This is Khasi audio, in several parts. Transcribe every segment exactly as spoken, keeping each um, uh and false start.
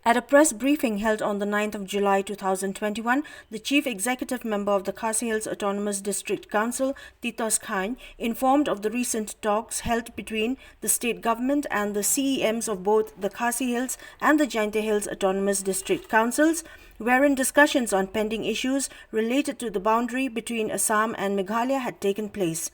At a press briefing held on the ninth of July two thousand twenty-one, the Chief Executive Member of the Khasi Hills Autonomous District Council, Titos Khan, informed of the recent talks held between the state government and the C E Ms of both the Khasi Hills and the Jaintia Hills Autonomous District Councils, wherein discussions on pending issues related to the boundary between Assam and Meghalaya had taken place.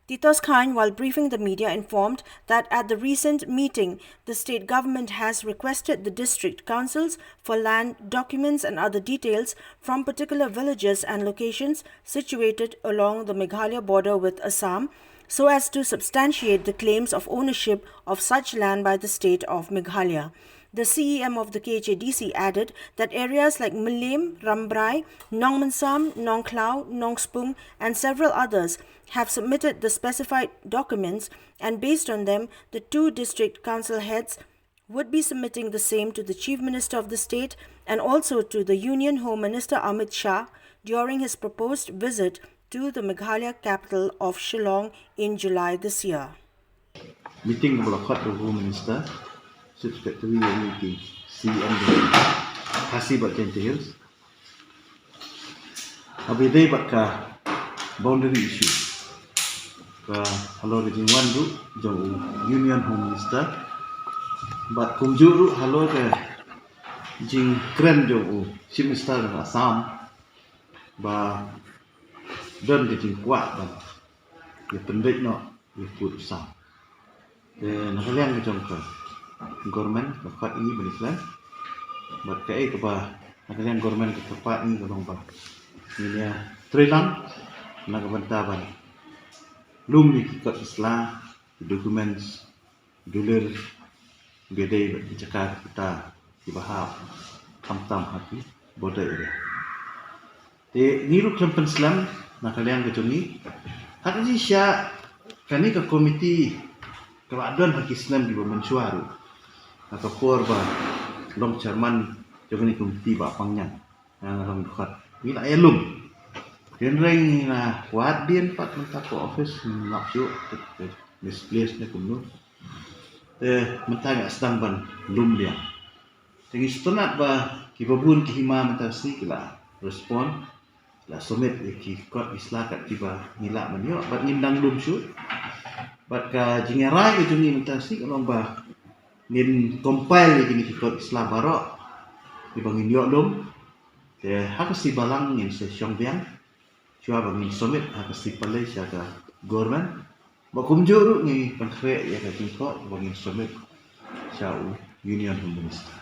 Titos Khan, while briefing the media, informed that at the recent meeting, the state government has requested the district councils for land documents and other details from particular villages and locations situated along the Meghalaya border with Assam, so as to substantiate the claims of ownership of such land by the state of Meghalaya. The C E M of the K H A D C added that areas like Mylliem, Rambrai, Nongmensam, Nongkhlaw, Nongspung, and several others have submitted the specified documents, and based on them, the two district council heads would be submitting the same to the Chief Minister of the state and also to the Union Home Minister Amit Shah during his proposed visit to the Meghalaya capital of Shillong in July this year. Meeting kaba la khot da u Home Minister, Chief Secretary, ïa u C E M jong ka Khasi bad Jaintia Hills. Haba ïadei bad ka boundary issue, ka halor ka jingwan ruh jong u Union Home Minister, bad kumjuh ruh halor ka jingkren jong u Chief Minister jong ka Assam, ba don ka jingkwah ban ïa pynbeit noh ïa u pud u sam. Te na ka liang ka jong ka government ka khot ïa ngi ban ïa kren, bad kaei kaba na ka liang government ka kyrpad ïa ngi ka long ba ngin ïa trei lang na ka bynta ban lum ïa ki kot ki sla, ki documents, dulir, ba ïadei bad ki jaka ki puta kiba hap khamtam ha ki border area. Te ngi ruh khlem pynslem na ka liang ka jong ngi, ha ka jingshisha kane ka komiti ka la don ha ki snem kiba mynshuwa ruh, ha ka por ba long chairman jong kane ka komiti Bah Pangñiang, nga long dkhot, ngi la ïalum. Hynrei ngi la wad dien pat mynta ka office, ngim lap shuh, te misplace ne kumno. Te mynta ngi la sdang ban lum biang. Te ngi sngewtynnat ba kiba bun ki hima mynta shi ki la respond, ki la submit ïa ki kot ki sla kat kiba ngi lah ban ïoh, bad ngim dang lum shuh. Bad ka jingïarai ka jong ngi mynta shi ka long ba ngin compile ïa kine ki kot ki sla baroh kiba ngin ïoh lum. Te ha ka sngi ba la wan ngin sa shong biang shuwa ba ngin submit ha ka sngi Palei sha ka government. Ba kumjuh ruh ngi pynkhreh ïa ka jingthoh ba ngin submit sha u Union Home Minister.